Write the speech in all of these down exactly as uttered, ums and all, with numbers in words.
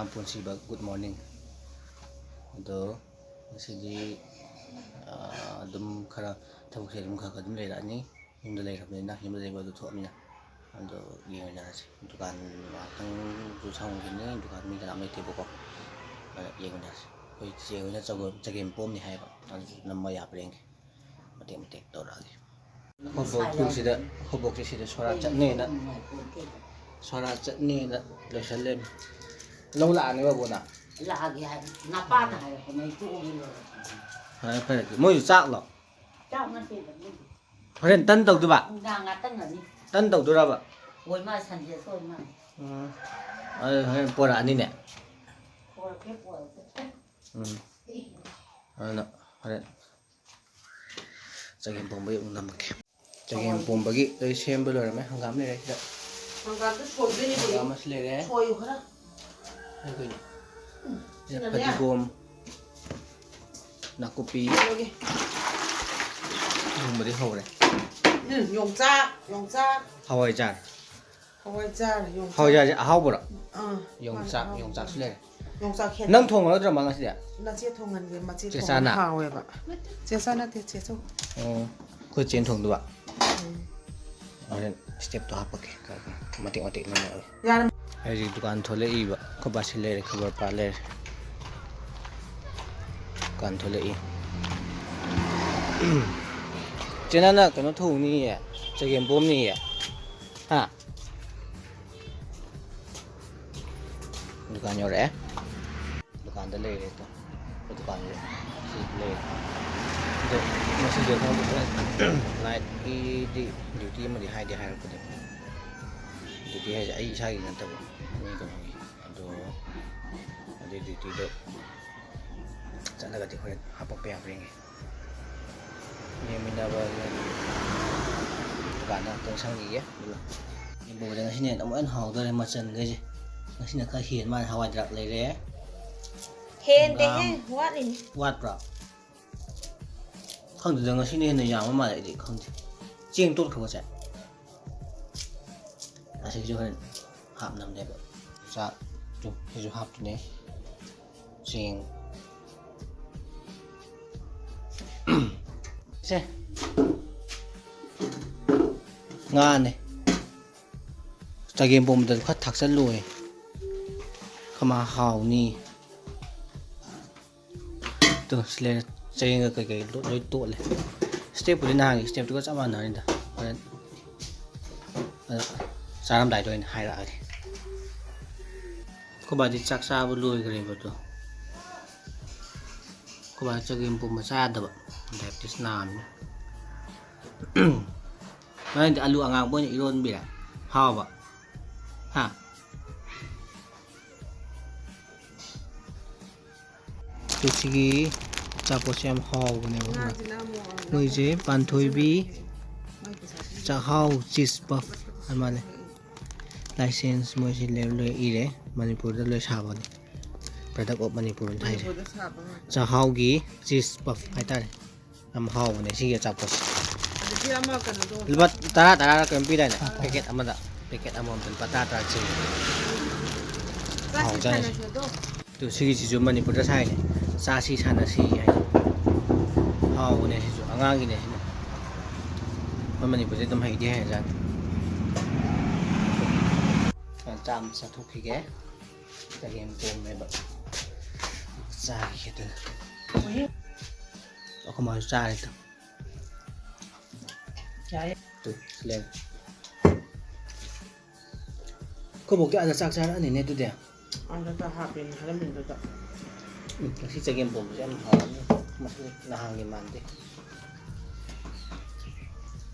ꯄꯨꯟꯁꯤꯕ, good morning꯫ ꯑꯗꯣ ꯉꯁꯤꯗꯤ, ꯑꯥ, ꯑꯗꯨꯝ ꯈꯔ ꯊꯕꯛꯁꯦ ꯑꯗꯨꯝ ꯈꯔ ꯈꯔ ꯑꯗꯨꯝ ꯂꯩꯔꯛꯑꯅꯤ꯫ ꯌꯨꯝꯗ ꯂꯩꯔꯕꯅꯤꯅ, ꯌꯨꯝꯗ ꯂꯩꯕ ꯑꯗꯨ ꯊꯣꯛꯑꯃꯤꯅ꯫ ꯑꯗꯣ ꯌꯦꯡꯃꯤꯟꯅꯔꯁꯤ꯫ ꯗꯨꯀꯥꯟ ꯉꯥꯛꯇꯪꯁꯨ ꯁꯪꯈꯤꯅꯤ, ꯗꯨꯀꯥꯟ ꯃꯤ ꯀꯅꯥꯝ ꯂꯩꯇꯦꯕꯀꯣ꯫ ꯑꯗ ꯌꯦꯡꯃꯤꯟꯅꯔꯁꯤ꯫ ꯑꯩꯈꯣꯏ ꯆꯦ ꯍꯣꯏꯅ ꯆꯒꯦꯝ-, ꯆꯒꯦꯝ ꯄꯣꯝꯅꯤ ꯍꯥꯏꯌꯦꯕ, ꯑꯗꯨꯁꯨ ꯅꯝꯕ ꯌꯥꯕ꯭ꯔꯥ ꯌꯦꯡꯒꯦ꯫ ꯃꯇꯦꯛ ꯃꯇꯦꯛ ꯇꯧꯔꯛꯑꯒꯦ꯫ ꯑꯩꯈꯣꯏ ꯕꯣꯛꯇꯨ ꯁꯤꯗ, ꯑꯩꯈꯣꯏ ꯕꯣꯛꯁꯦ ꯁꯤꯗ ꯁꯣꯔꯥ ꯆꯠꯅꯦꯅ, ꯁꯣꯔꯥ ꯆꯠꯅꯦꯅ ꯂꯣꯏꯁꯜꯂꯦ꯫ ꯂꯧ ꯂꯥꯛꯑꯅꯦꯕ ꯕꯣꯅ? ꯂꯥꯛꯑꯒꯦ ꯍꯥꯏ꯫ ꯅꯄꯥꯅ ꯍꯥꯏꯔꯛꯄꯅꯦ, ꯑꯩ ꯇꯣꯛꯑꯒꯦ ꯂꯣꯏꯔꯦ꯫ ꯐꯔꯦ, ꯐꯔꯦ꯫ ꯃꯣꯏꯁꯨ ꯆꯥꯛꯂꯣ? ꯆꯥꯛ ꯅꯠꯇꯦꯗ, ꯃꯣꯏꯗꯤ꯫ ꯍꯣꯔꯦꯟ ꯇꯟ ꯇꯧꯗꯣꯏꯕ? ꯅꯨꯡꯗꯥꯡ ꯉꯥꯛꯇꯪꯒꯅꯤ꯫ ꯇꯟ ꯇꯧꯗꯣꯏꯔꯕ? ꯍꯣꯏ, ꯃꯥ ꯁꯟꯗꯦꯁ ꯑꯣꯏ ꯃꯥꯜꯂꯦ꯫ ꯎꯝ꯫ ꯑꯗꯨ ꯍꯣꯔꯦꯟ ꯄꯣꯔꯛꯑꯅꯤꯅꯦ? ꯄꯣꯔꯛꯀꯦ, ꯄꯣꯔꯛꯀꯦ꯫ ꯎꯝ꯫ ꯑꯗꯨꯅ ꯍꯣꯔꯦꯟ ꯆꯒꯦꯝ ꯄꯣꯝꯕꯒꯤ ꯑꯃꯨꯛ ꯅꯝꯃꯛꯀꯦ꯫ ꯆꯒꯦꯝ ꯄꯣꯝꯕꯒꯤ ꯂꯣꯏ ꯁꯦꯝꯕ ꯂꯣꯏꯔꯝꯃꯦ꯫ ꯍꯪꯒꯥꯝ ꯂꯩꯔꯦ ꯁꯤꯗ꯫ ꯍꯪꯒꯥꯝꯗꯣ ꯁꯣꯏꯗꯣꯏꯅꯦ, ꯍꯪꯒꯥꯝ ꯑꯃꯁꯨ ꯂꯩꯔꯦ꯫ ꯁꯣꯏꯌꯨ ꯈꯔ꯫ ꯑꯩꯈꯣꯏꯅ ꯎꯝ, ꯁꯤꯗ ꯁꯤꯅꯅꯦ꯫ ꯐꯗꯤꯒꯣꯝ, ꯅꯥꯀꯨꯞꯄꯤ ꯁꯤꯗꯒꯤ꯫ ꯊꯣꯡꯕꯗꯤ ꯍꯧꯔꯦ꯫ ꯎꯝ, ꯌꯣꯡꯆꯥꯛ, ꯌꯣꯡꯆꯥꯛ꯫ ꯍꯋꯥꯏꯖꯥꯔ꯫ ꯍꯋꯥꯏꯖꯥꯔ, ꯌꯣꯡꯆꯥꯛ꯫ ꯍꯋꯥꯏꯖꯥꯔꯁꯦ ꯑꯍꯥꯎꯕꯔꯣ? ꯑꯥ, ꯌꯣꯡꯆꯥꯛ, ꯃꯥꯅꯦ, ꯑꯍꯥꯎꯕ꯫ ꯌꯣꯡꯆꯥꯛꯁꯨ ꯂꯩꯔꯦ꯫ ꯌꯣꯡꯆꯥꯛ ꯍꯦꯟꯅ ꯅꯪ ꯊꯣꯡꯉꯔꯣꯏꯗ꯭ꯔꯣ ꯃꯥ ꯉꯁꯤꯗꯤ? ꯅꯆꯦ ꯊꯣꯡꯍꯟꯒꯦ, ꯃꯆꯦ ꯆꯦ ꯊꯣꯡꯕꯅ ꯆꯥꯅ? ꯍꯥꯎꯋꯦꯕ꯫ ꯆꯦ ꯆꯥ ꯅꯠꯇꯦ, ꯆꯦ ꯆꯧ꯫ ꯑꯣ, ꯑꯩꯈꯣꯏ ꯆꯦꯅ ꯊꯣꯡꯗꯨꯕ? ꯎꯝ꯫ ꯍꯣꯔꯦꯟ stepꯇꯣ ꯍꯥꯞꯄꯛꯀꯦ, ꯃꯇꯦꯛ ꯃꯇꯦꯛ ꯅꯝꯃꯛꯑꯒꯦ꯫ ꯌꯥꯔꯦ꯫ ꯑꯩ ꯍꯧꯖꯤꯛ ꯗꯨꯀꯥꯟ ꯊꯣꯛꯂꯛꯏꯕ, ꯑꯩꯈꯣꯏ ꯕꯥꯁꯤ ꯂꯩꯔꯦ, ꯈꯕꯔ ꯄꯥ ꯂꯩꯔꯦ꯫ ꯗꯨꯀꯥꯟ ꯊꯣꯛꯂꯛꯏ꯫ ꯆꯦ ꯅꯥꯅ ꯀꯩꯅꯣ ꯊꯣꯡꯅꯤꯌꯦ, ꯆꯒꯦꯝ ꯄꯣꯝꯅꯤꯌꯦ꯫ ꯍꯥ? ꯗꯨꯀꯥꯟ ꯌꯧꯔꯛꯑꯦ꯫ ꯗꯨꯀꯥꯟꯗ ꯂꯩꯔꯦ ꯑꯗꯣ꯫ ꯑꯩꯈꯣꯏ ꯗꯨꯀꯥꯟꯁꯦ ꯁꯤ ꯂꯩꯔꯦ꯫ ꯑꯗꯣ ꯉꯁꯤꯁꯦ ꯈꯪꯗꯦ, nightꯀꯤꯗꯤ duty ꯑꯃꯗꯤ ꯍꯥꯏꯗꯤ ꯍꯥꯏꯔꯛꯄꯅꯦ꯫ Duty ꯍꯥꯏꯁꯦ ꯑꯩ ꯏꯁꯥꯒꯤ ꯅꯠꯇꯕ, ꯃꯤ ꯀꯩꯅꯣꯒꯤ꯫ ꯑꯗꯣ ꯑꯗꯨꯏ dutyꯗꯣ ꯆꯠꯂꯒꯗꯤ ꯍꯣꯔꯦꯟ ꯍꯥꯄꯛꯄ ꯌꯥꯕ꯭ꯔꯥ ꯌꯦꯡꯒꯦ꯫ ꯌꯦꯡꯃꯤꯟꯅꯕ ꯗꯨꯀꯥꯟꯗ ꯉꯥꯛꯇꯪ ꯁꯪꯈꯤꯒꯦ꯫ ꯑꯗꯨꯒ ꯌꯦꯡꯕꯗ ꯉꯁꯤꯅ ꯍꯦꯟꯅ ꯑꯃꯨꯛ ꯍꯦꯟꯅ ꯍꯥꯎꯗꯣꯔꯦ ꯃꯆꯜꯈꯩꯁꯦ꯫ ꯉꯁꯤꯅ ꯈꯔ ꯍꯦꯟ ꯃꯥꯜꯂꯦ꯫ ꯍꯋꯥꯏ ꯗ꯭ꯔꯥꯛ ꯂꯩꯔꯦ꯫ ꯍꯦꯟꯗꯦꯍꯦ, ꯍꯪꯒꯥꯝ ꯋꯥꯠꯂꯤꯅꯤ꯫ ꯋꯥꯠꯄ꯭ꯔꯣ? ꯈꯪꯗꯦꯗ, ꯉꯁꯤꯅ ꯍꯦꯟꯅ ꯌꯥꯝꯕ ꯃꯥꯜꯂꯦ, ꯑꯩꯗꯤ ꯈꯪꯗꯦ꯫ ꯆꯦꯡ ꯇꯣꯠꯈ꯭ꯔꯕꯣ ꯆꯦ? ꯑꯁꯤꯒꯤꯁꯨ ꯍꯣꯔꯦꯟ ꯍꯥꯞꯅꯕꯅꯦꯕ꯫ ꯆꯥꯛ ꯇꯨ, ꯁꯤꯁꯨ ꯍꯥꯞꯇꯣꯏꯅꯦ꯫ ꯆꯦꯡ꯫ ꯁꯦ꯫ ꯉꯥꯅꯦ꯫ ꯆꯒꯦꯝ ꯄꯣꯝꯕꯗꯁꯨ ꯈꯔ ꯊꯥꯛꯆꯜꯂꯣꯏ꯫ ꯀꯃꯥꯏ ꯍꯥꯎꯅꯤ? ꯇꯨ, ꯁꯤ ꯂꯩꯔꯦ꯫ ꯆꯦꯡꯒ ꯀꯩꯀꯩ ꯂꯣ-, ꯂꯣꯏ ꯇꯣꯠꯂꯦ꯫ ꯁ꯭ꯇꯦꯞꯄꯨꯗꯤ ꯅꯍꯥꯟꯒꯤ ꯁ꯭ꯇꯦꯞꯇꯨꯒ ꯆꯞ ꯃꯥꯟꯅꯔꯤꯗ꯫ ꯍꯣꯔꯦꯟ꯫ ꯑꯗꯣ ꯆꯥꯔꯝꯗꯥꯏꯗ ꯑꯣꯏꯅ ꯍꯥꯏꯔꯛꯑꯒꯦ꯫ ꯑꯩꯈꯣꯏ ꯕꯥꯗꯤ ꯆꯥꯛ ꯆꯥꯕ ꯂꯣꯏꯈ꯭ꯔꯦꯕ ꯑꯗꯣ꯫ ꯑꯩꯈꯣꯏ ꯕꯥ ꯆꯒꯦꯝ ꯄꯣꯝꯕ ꯆꯥ ꯌꯥꯗꯕ꯫ ꯗꯥꯏꯕꯦꯇꯤꯁ ꯅꯥꯕꯅꯤ꯫ ꯅꯪꯗꯤ ꯑꯂꯨ ꯑꯉꯥꯡꯕ ꯑꯣꯏꯅ ꯏꯔꯣꯟꯕꯤꯔꯦ꯫ ꯍꯥꯎꯕ? ꯍꯥ? ꯑꯗꯨ ꯁꯤꯒꯤ ꯑꯆꯥꯄꯣꯠꯁꯦ ꯌꯥꯝ ꯍꯥꯎꯕꯅꯦꯕ꯫ ꯃꯣꯏꯁꯦ ꯄꯥꯟꯊꯣꯏꯕꯤ ꯆꯥꯛꯍꯥꯎ ꯆꯤꯁ ꯄꯐ ꯍꯥꯏ ꯃꯥꯜꯂꯦ꯫ ꯂꯥꯏꯁꯦꯟꯁ ꯃꯣꯏꯁꯤ ꯂꯩ-, ꯂꯣꯏ ꯏꯔꯦ꯫ ꯃꯅꯤꯄꯨꯔꯗ ꯂꯣꯏ ꯁꯥꯕꯅꯤ꯫ Product of ꯃꯅꯤꯄꯨꯔ ꯍꯥꯏꯁꯦ꯫ ꯃꯅꯤꯄꯨꯔꯗ ꯁꯥꯕ ꯉꯥꯛꯇ꯫ ꯆꯥꯛꯍꯥꯎꯒꯤ ꯆꯤꯁ ꯄꯐ ꯍꯥꯏꯇꯥꯔꯦ꯫ ꯌꯥꯝ ꯍꯥꯎꯕꯅꯦ ꯁꯤꯒꯤ ꯑꯆꯥꯄꯣꯠꯁꯦ꯫ ꯑꯗꯨꯗꯤ ꯑꯃ ꯀꯩꯅꯣꯗꯣ ꯂꯨꯄꯥ ꯇꯔꯥ, ꯇꯔꯥꯔ ꯀꯩꯅꯣꯝ ꯄꯤꯗꯥꯏꯅꯦ? ꯑꯥ, ꯇꯔꯥ꯫ Packet ꯑꯃꯗ, packet ꯑꯃꯃꯝꯗ ꯂꯨꯄꯥ ꯇꯔꯥ, ꯇꯔꯥ ꯆꯤꯡꯉꯦ꯫ ꯆꯥꯁꯤ ꯍꯥꯎꯖꯥꯠꯅꯤ꯫ ꯁꯥꯟꯅꯁꯤ ꯑꯗꯣ꯫ ꯑꯗꯨ ꯁꯤꯒꯤꯁꯤꯁꯨ ꯃꯅꯤꯄꯨꯔꯗ ꯁꯥꯏꯅꯦ꯫ ꯆꯥꯁꯤ ꯁꯥꯟꯅꯁꯤ ꯍꯥꯏꯅ꯫ ꯍꯥꯎꯕꯅꯦ ꯁꯤꯁꯨ, ꯑꯉꯥꯡꯒꯤꯅꯦ ꯁꯤꯅ꯫ ꯑꯩꯈꯣꯏ ꯃꯅꯤꯄꯨꯔꯗꯤ ꯑꯗꯨꯝ ꯍꯩꯗꯤ ꯍꯩꯔꯖꯥꯠꯅꯤ꯫ ꯆꯥꯛ ꯑꯃ ꯆꯥꯊꯣꯛꯈꯤꯒꯦ꯫ ꯆꯒꯦꯝ ꯄꯣꯝꯃꯦꯕ꯫ ꯆꯥꯈꯤꯒꯦ ꯑꯗꯨꯅ꯫ ꯑꯩꯈꯣꯏ ꯃꯥꯁꯨ ꯆꯥꯔꯦ ꯇꯨ꯫ ꯌꯥꯔꯦ꯫ ꯇꯨ, ꯁꯤ ꯂꯩꯔꯦ꯫ ꯑꯩꯈꯣꯏ ꯕꯣꯛꯇꯤ ꯑꯥꯗ ꯆꯥꯛ ꯆꯥꯔꯛꯑꯅꯤꯅꯦ ꯑꯗꯨꯗꯤ꯫ ꯑꯥꯗ ꯍꯥꯞꯄꯦꯅ ꯍꯥꯏꯔꯝꯃꯤꯗꯨꯗ꯫ ꯎꯝ, ꯉꯁꯤ ꯆꯒꯦꯝ ꯄꯣꯝꯕꯁꯦ ꯌꯥꯝ ꯍꯥꯎꯔꯅꯤ꯫ ꯃꯁꯤ ꯅꯍꯥꯟꯒꯤ ꯃꯥꯟꯗꯦ꯫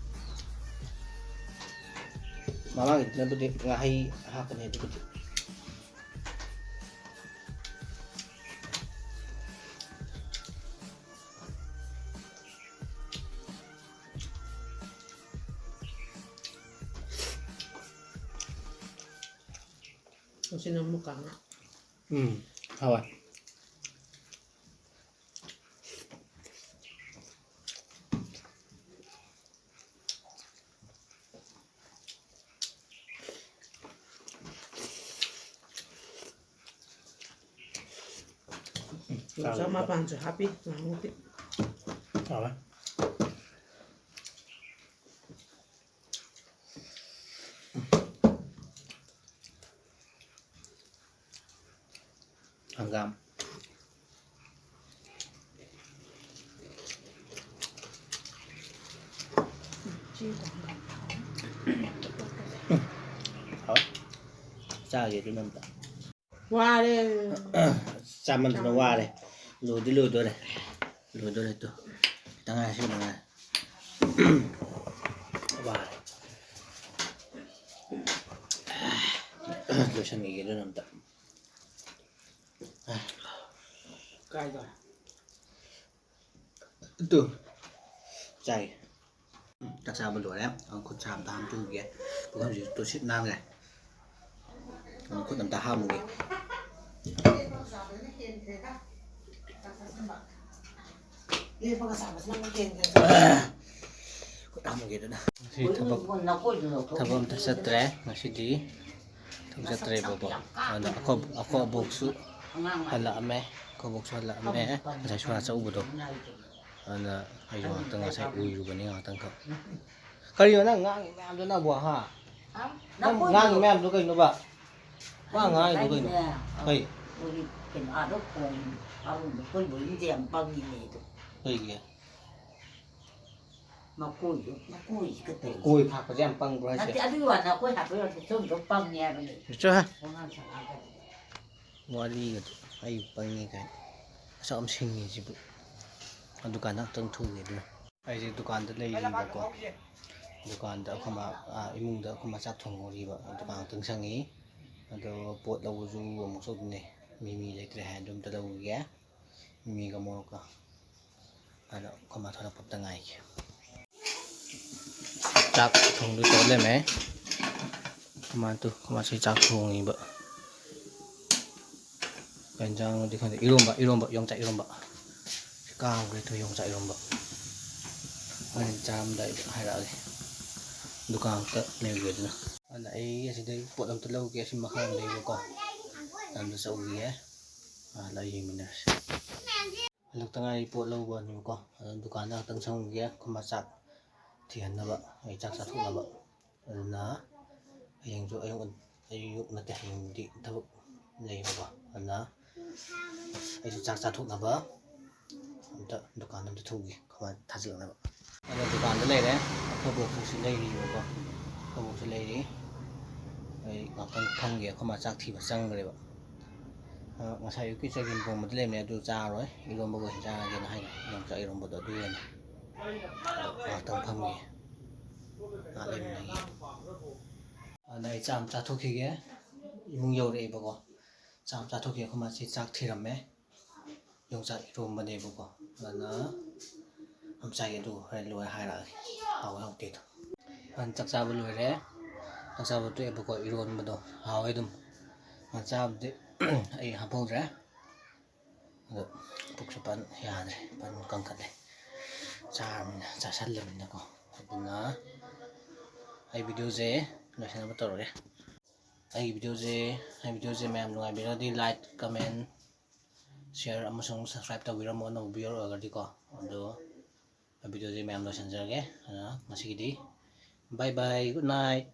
ꯃꯃꯥꯡꯒꯤꯗꯨꯅꯕꯨꯗꯤ ꯉꯥꯍꯩ ꯍꯥꯞꯄꯅꯦ ꯑꯗꯨꯕꯨꯗꯤ꯫ ꯉꯁꯤꯅ ꯑꯃꯨꯛ ꯀꯥꯡꯉꯧ꯫ ꯎꯝ, ꯍꯥꯎꯋꯦ꯫ ꯌꯣꯡꯆꯥꯛ ꯆꯥꯔꯨꯕꯗ꯫ ꯃꯄꯥꯟꯁꯨ ꯍꯥꯞꯄꯤ ꯉꯥꯃꯨꯛꯇꯤ꯫ ꯍꯥꯎꯋꯦ꯫ ꯍꯪꯒꯥꯝ꯫ ꯍꯥꯎꯋꯦ꯫ ꯆꯥꯒꯦ ꯑꯗꯨꯅ ꯑꯝꯇ꯫ ꯋꯥꯔꯦ꯫ ꯆꯥꯃꯟꯗꯅ ꯋꯥꯔꯦ꯫ ꯂꯣꯏꯗꯤ ꯂꯣꯏꯗꯣꯔꯦ꯫ ꯂꯣꯏꯗꯣꯔꯦ ꯇꯨ꯫ ꯈꯤꯇꯪ ꯉꯥꯏꯔꯦ, ꯁꯤ ꯈꯤꯇꯪ ꯉꯥꯏꯔꯦ꯫ ꯋꯥꯔꯦ꯫ ꯂꯣꯏꯁꯟꯈꯤꯒꯦ ꯑꯗꯨꯅ ꯑꯝꯇ꯫ ꯀꯥꯏꯗ? ꯇꯨ꯫ ꯆꯥꯏ꯫ ꯎꯝ, ꯆꯥꯛ ꯆꯥꯕ ꯂꯣꯏꯔꯦ꯫ ꯑꯃꯨꯛ ꯈꯨꯠ ꯁꯥ ꯑꯝꯇ ꯍꯥꯝꯗꯣꯛꯎꯒꯦ꯫ ꯄꯨꯈꯝꯁꯤꯁꯨ ꯇꯨ ꯁꯤꯠ ꯅꯥꯟꯈ꯭ꯔꯦ꯫ ꯑꯃꯨꯛ ꯈꯨꯠ ꯑꯝꯇ ꯍꯥꯝꯃꯨꯒꯦ꯫ ꯈꯨꯠ ꯍꯥꯝꯃꯨꯒꯦ ꯑꯗꯨꯅ꯫ ꯉꯁꯤ ꯊꯕꯛ, ꯊꯕꯛ ꯑꯝꯇ ꯆꯠꯇ꯭ꯔꯦ ꯉꯁꯤꯗꯤ꯫ ꯊꯕꯛ ꯆꯠꯇ꯭ꯔꯦꯕꯀꯣ꯫ ꯑꯗꯨꯅ ꯑꯩꯈꯣꯏ, ꯑꯩꯈꯣꯏ ꯑꯕꯣꯛꯁꯨ ꯍꯜꯂꯛꯑꯝꯃꯦ꯫ ꯑꯩꯈꯣꯏ ꯑꯕꯣꯛꯁꯨ ꯍꯜꯂꯛꯑꯝꯃꯦ꯫ ꯉꯁꯥꯏ ꯁꯣꯔꯥ ꯆꯠꯂꯨꯕꯗꯣ꯫ ꯑꯗꯨꯅ ꯑꯩꯁꯨ ꯉꯥꯛꯇꯪ ꯉꯁꯥꯏ ꯎꯏꯔꯨꯕꯅꯤ ꯉꯥꯛꯇꯪꯈꯛ꯫ ꯀꯔꯤꯅꯣ ꯅꯪ ꯉꯥꯡꯉꯤ ꯃꯌꯥꯝꯗꯨꯅ ꯑꯕꯣꯛ, ꯍꯥ? ꯍꯥ? ꯅꯪ ꯅꯀꯣꯏꯗꯣ꯫ ꯉꯥꯡꯉꯤ ꯃꯌꯥꯝꯗꯣ ꯀꯩꯅꯣꯕ? ꯋꯥ ꯉꯥꯡꯉꯤꯗꯣ ꯀꯩꯅꯣ? ꯉꯁꯥꯏꯅꯦ, ꯀꯩ? ꯑꯩꯈꯣꯏꯒꯤ ꯀꯩꯅꯣ ꯑꯥꯗ ꯈꯣꯡ ꯑꯔꯨꯝꯕ ꯀꯣꯏꯕ ꯏꯟꯗꯤꯌꯥ ꯌꯥꯝ ꯄꯪꯉꯤꯅꯦ ꯑꯗꯣ꯫ ꯀꯩꯒꯤ? ꯃꯀꯣꯏꯗꯣ, ꯃꯀꯣꯏꯁꯤ ꯈꯛꯇ꯫ ꯀꯣꯏ ꯊꯥꯛꯄꯁꯦ ꯌꯥꯝ ꯄꯪꯕ꯭ꯔꯣ ꯍꯥꯏꯁꯦ? ꯅꯠꯇꯦ, ꯑꯗꯨꯒꯤ ꯋꯥ ꯅꯀꯣꯏ ꯍꯥꯞꯄ ꯌꯥꯗꯦ, ꯁꯣꯝꯗ ꯄꯪꯉꯦ ꯍꯥꯏꯕꯅꯤ꯫ ꯆꯠꯂꯣꯍꯦ꯫ ꯋꯥꯉꯥꯡ ꯁꯉꯥꯡ ꯀꯔꯤ꯫ ꯋꯥꯔꯤꯒꯗꯤ ꯑꯩ ꯄꯪꯉꯦ ꯀꯥꯏꯅ꯫ ꯑꯁꯨꯛ ꯌꯥꯝ ꯁꯤꯡꯉꯤ ꯁꯤꯕꯨ꯫ ꯗꯨꯀꯥꯟꯗ ꯑꯝꯇꯪ ꯊꯣꯛꯎꯒꯦ ꯑꯗꯨꯅ꯫ ꯑꯩꯁꯦ ꯗꯨꯀꯥꯟꯗ ꯂꯩꯔꯤꯕꯀꯣ꯫ ꯗꯨꯀꯥꯟꯗ ꯑꯩꯈꯣꯏ ꯃꯥ, ꯑꯥ, ꯏꯃꯨꯡꯗ ꯑꯩꯈꯣꯏ ꯃꯥ ꯆꯥꯛ ꯊꯣꯡꯍꯧꯔꯤꯕ꯫ ꯗꯨꯀꯥꯟ ꯉꯥꯛꯇꯪ ꯆꯪꯉꯤ꯫ ꯑꯗꯣ ꯄꯣꯠ ꯂꯧꯕꯁꯨ ꯑꯃꯨꯛ ꯆꯠꯂꯨꯅꯦ꯫ ꯃꯤꯃꯤ ꯂꯩꯇ꯭ꯔꯦ ꯍꯥꯏ, ꯑꯗꯨ ꯑꯝꯇ ꯂꯧꯈꯤꯒꯦ꯫ ꯃꯤꯃꯤꯒ ꯃꯣꯔꯣꯛꯀ꯫ ꯑꯗꯣ ꯑꯩꯈꯣꯏ ꯃꯥ ꯊꯣꯛꯂꯛꯄ ꯑꯝꯇ ꯉꯥꯏꯒꯦ꯫ ꯆꯥꯛ ꯊꯣꯡꯗꯣꯏ ꯇꯧ ꯂꯩꯔꯝꯃꯦ꯫ ꯑꯩꯈꯣꯏ ꯃꯥ ꯇꯨ, ꯑꯩꯈꯣꯏ ꯃꯥꯁꯤ ꯆꯥꯛ ꯊꯣꯡꯉꯤꯕ꯫ ꯀꯩ ꯏꯟꯖꯥꯡꯅꯣꯗꯤ ꯈꯪꯗꯦ꯫ ꯏꯔꯣꯝꯕ, ꯏꯔꯣꯝꯕ, ꯌꯣꯡꯆꯥꯛ ꯏꯔꯣꯝꯕ꯫ ꯁꯤ ꯀꯥꯎꯈ꯭ꯔꯦ ꯇꯨ, ꯌꯣꯡꯆꯥꯛ ꯏꯔꯣꯝꯕ꯫ ꯍꯣꯔꯦꯟ ꯆꯥꯔꯝꯗꯥꯏꯗ ꯍꯥꯏꯔꯛꯑꯒꯦ꯫ ꯗꯨꯀꯥꯟ ꯑꯝꯇ ꯂꯩꯔꯨꯒꯦ ꯑꯗꯨꯅ꯫ ꯑꯗꯨꯅ ꯑꯩ ꯑꯁꯤꯗꯩ ꯄꯣꯠ ꯑꯝꯇ ꯂꯧꯒꯦ꯫ ꯑꯁꯤ ꯃꯈꯥꯗ ꯂꯩꯕꯀꯣ꯫ ꯑꯝꯇ ꯆꯧꯈꯤꯒꯦ꯫ ꯑꯥ, ꯂꯥꯛ ꯌꯦꯡꯃꯤꯟꯅꯔꯁꯤ꯫ ꯍꯜꯂꯛꯇ ꯉꯥꯏꯔꯤ ꯄꯣꯠ ꯂꯧꯕꯅꯦꯕꯀꯣ꯫ ꯑꯗꯨ ꯗꯨꯀꯥꯟꯗ ꯉꯥꯛꯇꯪ ꯆꯪꯉꯨꯒꯦ, ꯑꯩꯈꯣꯏ ꯃꯥ ꯆꯥꯛ ꯊꯤꯍꯟꯅꯕ, ꯑꯩ ꯆꯥꯛ ꯆꯥꯊꯣꯛꯅꯕ꯫ ꯑꯗꯨꯅ ꯍꯌꯦꯡꯁꯨ ꯑꯌꯨꯛ ꯉꯟ-, ꯑꯌꯨꯛ ꯅꯠꯇꯦ, ꯍꯌꯦꯡꯗꯤ ꯊꯕꯛ ꯂꯩꯌꯦꯕꯀꯣ꯫ ꯑꯗꯨꯅ ꯑꯩꯁꯨ ꯆꯥꯛ ꯆꯥꯊꯣꯛꯅꯕ ꯑꯝꯇ ꯗꯨꯀꯥꯟꯗ ꯑꯝꯇ ꯊꯣꯛꯎꯒꯦ, ꯑꯩꯈꯣꯏ ꯃꯥ ꯊꯥꯖꯤꯜꯂꯛꯅꯕ꯫ ꯑꯗꯣ ꯗꯨꯀꯥꯟꯗ ꯂꯩꯔꯦ꯫ ꯑꯩꯈꯣꯏ ꯕꯣꯛꯁꯨ ꯁꯤ ꯂꯩꯔꯤꯕꯀꯣ꯫ ꯑꯩꯈꯣꯏ ꯕꯣꯛꯁꯨ ꯂꯩꯔꯤ꯫ ꯑꯩ ꯉꯥꯛꯇꯪ ꯐꯝꯒꯦ꯫ ꯑꯩꯈꯣꯏ ꯃꯥ ꯆꯥꯛ ꯊꯤꯕ ꯆꯪꯈ꯭ꯔꯦꯕ꯫ ꯑ, ꯉꯁꯥꯏ ꯑꯌꯨꯛꯀꯤ ꯆꯒꯦꯝ ꯄꯣꯝꯕꯗꯤ ꯂꯩꯕꯅꯦ, ꯑꯗꯨ ꯆꯥꯔꯣꯏ꯫ ꯏꯔꯣꯝꯕꯒ ꯑꯣꯏꯅ ꯆꯥꯔꯒꯦꯅ ꯍꯥꯏꯅ ꯌꯣꯡꯆꯥꯛ ꯏꯔꯣꯝꯕꯗꯣ ꯑꯗꯨ ꯑꯣꯏꯅ꯫ ꯑꯗꯣ ꯉꯥꯛꯇꯪ ꯐꯝꯒꯦ꯫ ꯉꯥꯏꯍꯥꯛ ꯂꯩꯃꯤꯟꯅꯒꯦ꯫ ꯑꯗꯨꯅ ꯑꯩ ꯆꯥꯛ ꯑꯃ ꯆꯥꯊꯣꯛꯈꯤꯒꯦ꯫ ꯏꯃꯨꯡ ꯌꯧꯔꯛꯑꯦꯕꯀꯣ꯫ ꯆꯥꯛ ꯑꯃ ꯆꯥꯊꯣꯛꯈꯤꯒꯦ꯫ ꯑꯩꯈꯣꯏ ꯃꯥꯁꯤ ꯆꯥꯛ ꯊꯤꯔꯝꯃꯦ꯫ ꯌꯣꯡꯆꯥꯛ ꯏꯔꯣꯝꯕꯅꯦꯕꯀꯣ꯫ ꯑꯗꯨꯅ ꯑꯝ ꯆꯥꯒꯦ, ꯑꯗꯨꯒ ꯍꯣꯔꯦꯟ ꯂꯣꯏꯔ ꯍꯥꯏꯔꯛꯑꯒꯦ ꯍꯥꯎꯋꯦ ꯍꯥꯎꯇꯦꯗꯣ꯫ ꯑꯗꯨꯅ ꯆꯥꯛ ꯆꯥꯕ ꯂꯣꯏꯔꯦ꯫ ꯆꯥꯛ ꯆꯥꯕ ꯇꯣꯛꯑꯦꯕꯀꯣ꯫ ꯏꯔꯣꯟꯕꯗꯣ ꯍꯥꯎꯋꯦ ꯑꯗꯨꯝ꯫ ꯑ, ꯆꯥꯕꯗꯤ ꯑꯩ ꯍꯥꯞꯍꯧꯗ꯭ꯔꯦ꯫ ꯑꯗꯣ ꯄꯨꯛꯁꯨ ꯄꯟ ꯌꯥꯗ꯭ꯔꯦ, ꯄꯟ ꯀꯟꯈꯠꯂꯦ꯫ ꯆꯥꯔꯕꯅꯤꯅ, ꯆꯥꯁꯜꯂꯕꯅꯤꯅꯀꯣ꯫ ꯑꯗꯨꯅ ꯑꯩ videoꯁꯦ ꯂꯣꯏꯁꯤꯟꯅꯕ ꯇꯧꯔꯒꯦ꯫ ꯑꯩꯒꯤ videoꯁꯦ, ꯑꯩ videoꯁꯦ ꯃꯌꯥꯝ ꯅꯨꯡꯉꯥꯏꯕꯤꯔꯒꯗꯤ like, comment, share ꯑꯃꯁꯨꯡ subscribe ꯇꯧꯕꯤꯔꯝꯃꯣ, ꯑꯅꯧꯕ viewer ꯑꯣꯏꯔꯒꯗꯤꯀꯣ꯫ ꯑꯗꯣ videoꯁꯦ ꯃꯌꯥꯝ ꯂꯣꯏꯁꯤꯟꯖꯔꯒꯦ꯫ ꯑꯗꯨꯅ ꯉꯁꯤꯒꯤꯗꯤ bye bye, good night꯫